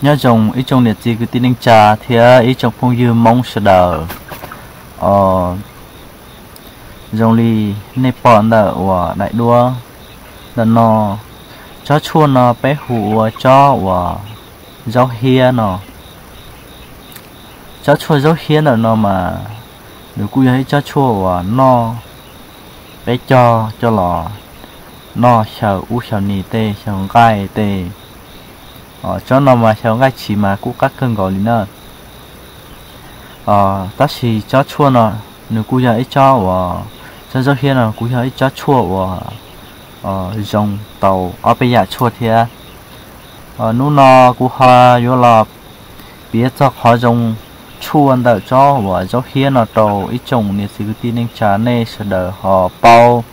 Nyob zoo ib tsoom niam txiv kwv tij neej tsa thiab ib tsoom phooj ywg Hmoob sawv daws. Zoo li nej pom ntawm uas daim duab ntawm no, tsob tshuaj no peb hu ua tsob uas zaub hiab no. Tsob tshuaj zaub hiab ntawm no mas nws kuj yog ib tsob tshuaj uas noj, peb cog coj los noj xyaw ub xyaw nis tej, xyaw nqaij tej. Tsob no mas xyaw nqaij tsiv mas kuj qab kawg nkaus li na. Tab sis tsob tshuaj no nws kuj yog ib tsob uas, tsob zaub hiab no kuj yog ib tsob tshuaj uas zoo tau ob peb yam tshuaj thiab. Hnub no kuv ho yuav los piav txog qhov zoo tshuaj ntawm tsob uas zaub hiab no rau ib tsoom niam txiv kwv tij neej tsa nej sawv daws ho paub.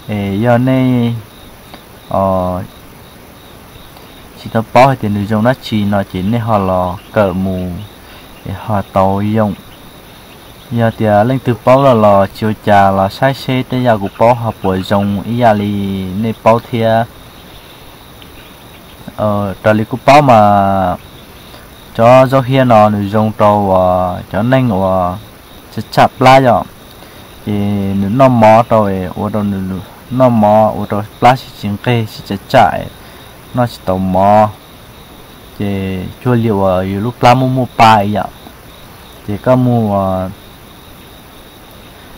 Es yog nej tsis tau paub hais tias nws zoo dab tsi no ces nej ho los kawm mus es ho tau yoom. Yog tias leej twg paub lawm los tsis ua cas, los saib seb tej yam kuv paub ho puas zoo ib yam li nej paub thiab. Raws li kuv paub mas cov zaub hiab no nws zoo rau uas cov neeg uas tsam tsam plab yom, ces nws noj mov rau, ua rau nws noj mov ua rau plab sib tsis nqeg sib tsam tsam, noj tsis tau mov, ces cuag li uas yus lub plab muaj muaj pa ib yam. Ces koj mus ua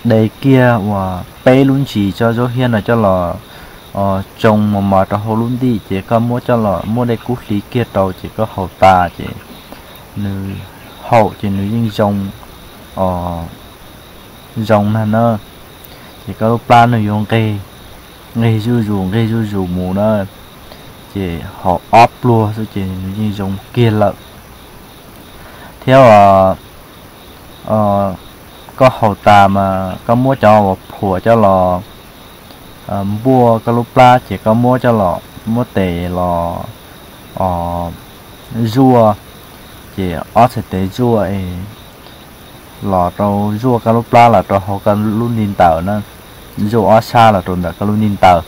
de kiag uas peb lub ntsis tsob zaub hiab no coj los tsoo mos mos rau hauv lub ntim, ces koj muab coj los muab dej kub hliv kiag rau ces koj haus tas ces nws haum ces nws yeej zoo, zoo na na. Ces koj lub plab nws yuav nqeg, nqeg zuj zus nqeg zuj zus mus na, ces haum ob pluag xwb ces nws yeej zoo kiag lawm. Thiab koj haus tas mas koj muab cov uas phuam coj los npuaj koj lub plab ces koj muab coj los, muab tes los zuaj, ces ob txhais tes zuaj los rau, zuaj koj lub plab los rau hauv koj lub ntiv ntawd na, zuaj ob sab los rau ntawm koj lub ntiv ntawd,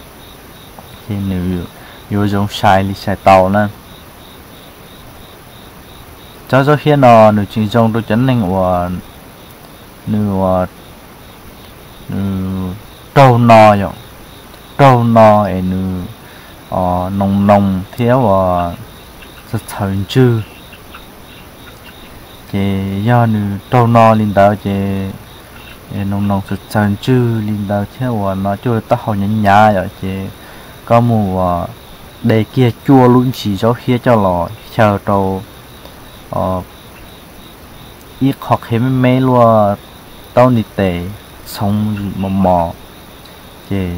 ces nws yuav zoo sai li sai tau na. Tsob zaub hiab no nws tseem zoo rau cov neeg uas nws ua, nws raug no yom, raug no es nws noo noo thiab uas txhaws txhaws ntswg. Ces yog nws raug no li ntawd ces noo noo txhaws txhaws ntswg li ntawd thiab uas no cuaj taub hau hnyav hnyav yom, ces koj mus ua de kiag cuaj lub ntsis zaub hiab coj los xyaw rau ib qho qhia me me luaj taub ntiv tes txhoov mos mos, ces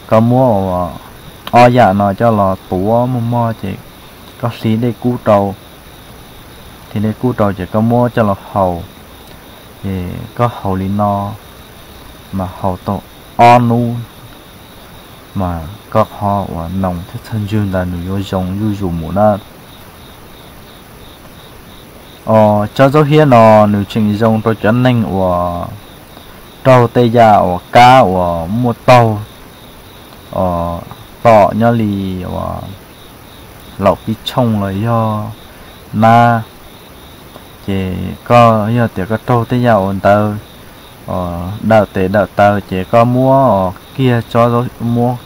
koj muab ob yam no coj los tuav mos mos ces koj hliv dej kub rau, hliv dej kub rau ces koj muab coj los haus. Ces koj haus li no mas haus tau ob hnub mas koj qhov uas noo thiab txhaws ntswg ntawd nws yuav zoo zuj zus mus na. Tsob zaub hiab no nws tseem zoo rau cov neeg uas raug tej yam uas kab uas muaj taug tom nyob li uas laum pib tshooj los yog nab, ces koj yog tias koj raug tej yam uas ntawd dawm tes dawm taw ces koj muab kiag tsob, muab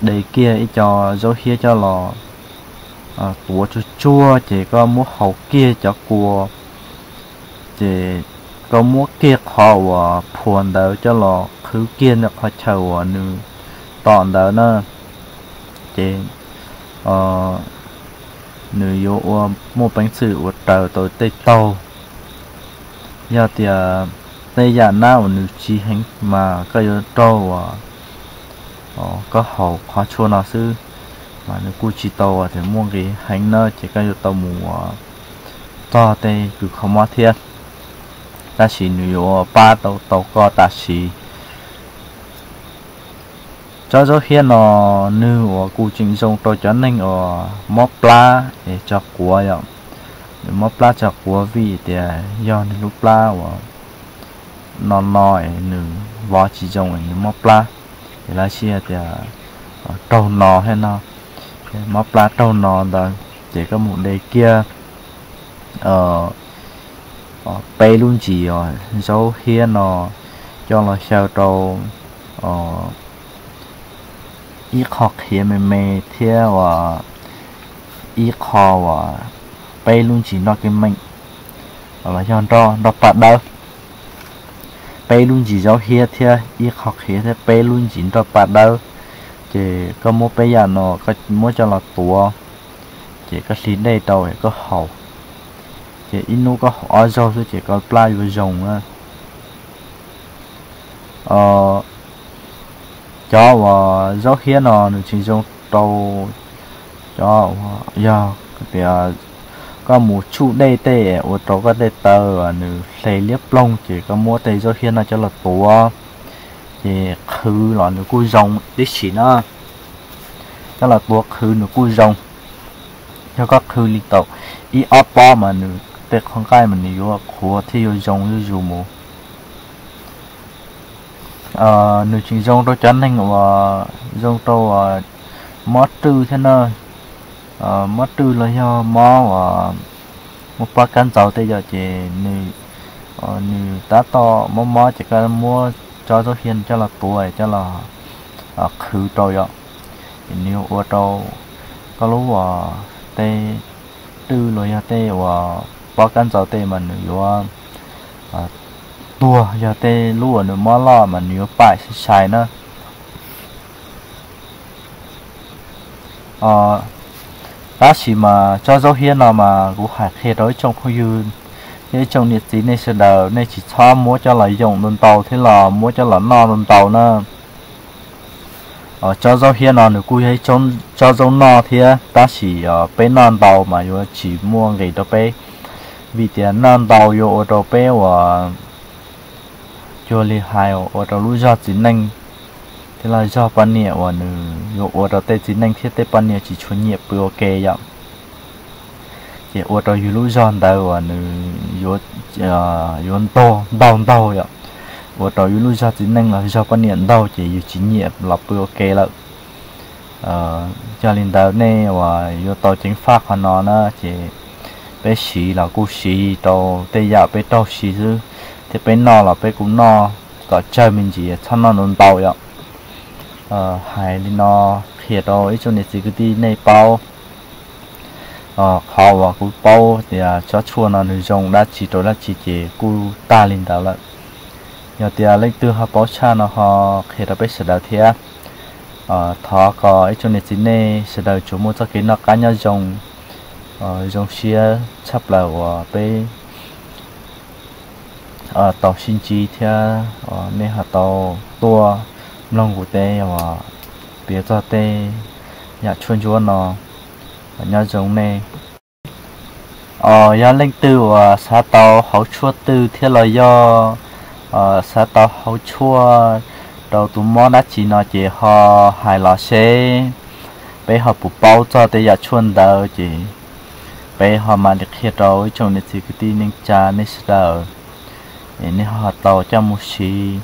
de kiag ib co zaub hiab coj los tuav tsuag tsuag ces koj muab haus kiag cov kua, ces koj muab kiag qhov uas phuam ntawd coj los qhwv kiag ntawm qhov chaw uas nws tom ntawd na, ces nws yuav ua, muaj peev xwm ua raws tau tej taug. Yog tias tej yam nab uas nws tsiv heev mas koj yuav raug uas koj haus qhov tshuaj no xwb, mas nws kuj tsis tau tias muaj nqis heev na, ces koj yuav tau mus ua txog tej kws kho mob thiab, tab sis nws yuav ua pab tau tau koj tam sim. Tsob zaub hiab no nws uas kuj tseem zoo rau cov neeg uas mob plab es tso quav yom. Nws mob plab tso quav vim tias yog nws lub plab uas no no es nws vov tsis zoo es nws mob plab, es lawv sis tias raug no thiab no, mob plab raug no ntawd. ces koj mus de kiag peb lub ntsis zaub hiab no coj los xyaw rau ib qho qhiav me me thiab uas ib qho uas peb lub ntsis nroj kev meem los yog nroj paj dawb. Peb lub ntsis zaub hiab thiab ib qho qhiav thiab peb lub ntsis nroj paj dawb. Ces koj muab peb yam no koj muab coj los tuav, ces koj hliv dej rau koj haus. Ces ib hnub koj haus ob zaug xwb ces koj plab yuav zoo na. Cov uas zaub hiab no nws tsis zoo rau cov uas yog tias koj mus tsuj dej tej ua rau koj tej taw nws hle liab ploog, ces koj muab tej zaub hiab no coj los tuav, ces qhwv los nws kuj zoo tib si na. Coj los tuav qhwv nws kuj zoo. Yog koj qhwv li tau ib ob pob mas nws tej qhov nqaij mas nws yuav qhuav thiab yuav zoo zuj zus mus. Nws tseem zoo rau cov neeg uas zoo rau mob rwj thiab na. Mob rwj los yog mob uas muaj pob kab ntxaus tej yom, ces nws tab tom mob mob ces koj muab tsob zaub hiab coj los tuav coj los qhwv rau yom, ces nws yuav ua rau koj lub uas tej rwj los yog tej uas pob kab ntxaus tej mas nws yuav tuag, yog tej lub uas nws mob loj mas nws yuav pam sai sai na. Tab sis mas tsob zaub hiab no mas kuv hais qhia rau ib tsoom phooj ywg thiab ib tsoom niam txiv nej sawv daws nej tsis txhob muab coj los yoom ntau ntau thiab los muab coj los noj ntau ntau na. Tsob zaub hiab no nws kuj yog ib tsob zaub noj thiab, tab sis peb noj ntau mas yuav tsis muaj nqis rau peb, vim tias noj ntau yuav ua rau peb uas cuag li hais ua rau lub zog txiv neej thiab los zog poj niam uas nws yuav ua rau tej txiv neej thiab tej poj niam tsis tshua nyiam pw ua ke yom. Ces ua rau yus lub zog ntawd uas nws yuav ntaug ntaug yom, ua rau yus lub zog txiv neej los zog poj niam ntaug ces yus tsis nyiam los pw ua ke lawm. Yog li ntawd nej uas yuav tau ceev faj qhov no na, ces peb siv los kuj siv rau tej yam peb raug siv xwb, thiab peb noj los peb kuj noj kom tsawg me ntsis, txhob noj ntau ntau yom. Hais li no qhia rau ib tsoom niam txiv kwv tij nej paub. Qhov uas kuv paub tias tsob tshuaj no nws zoo dab tsi rau dab tsi ces kuj tag li ntawd lawm. Yog tias leej twg ho paub tshaj no ho qhia rau peb sawv daws thiab. Thov kom ib tsoom niam txiv nej sawv daws tsuas muaj txoj kev noj qab nyob zoo, zoo siab tshaj plaws uas peb tau sib ntsib thiab nej ho tau tuaj mloog kuv tej uas piav txog tej yam tshuaj ntsuab no. Nyob zoo nej. Yog leej twg uas xav tau hauv tshuaj twg thiab los yog xav tau hauv tshuaj rau tus mob dab tsi no ces ho hais los seb peb ho puas paub txog tej yam tshuaj ntawd ces peb ho mam li qhia rau ib tsoom niam txiv kwv tij neej tsa nej sawv daws, nej ho tau coj mus siv.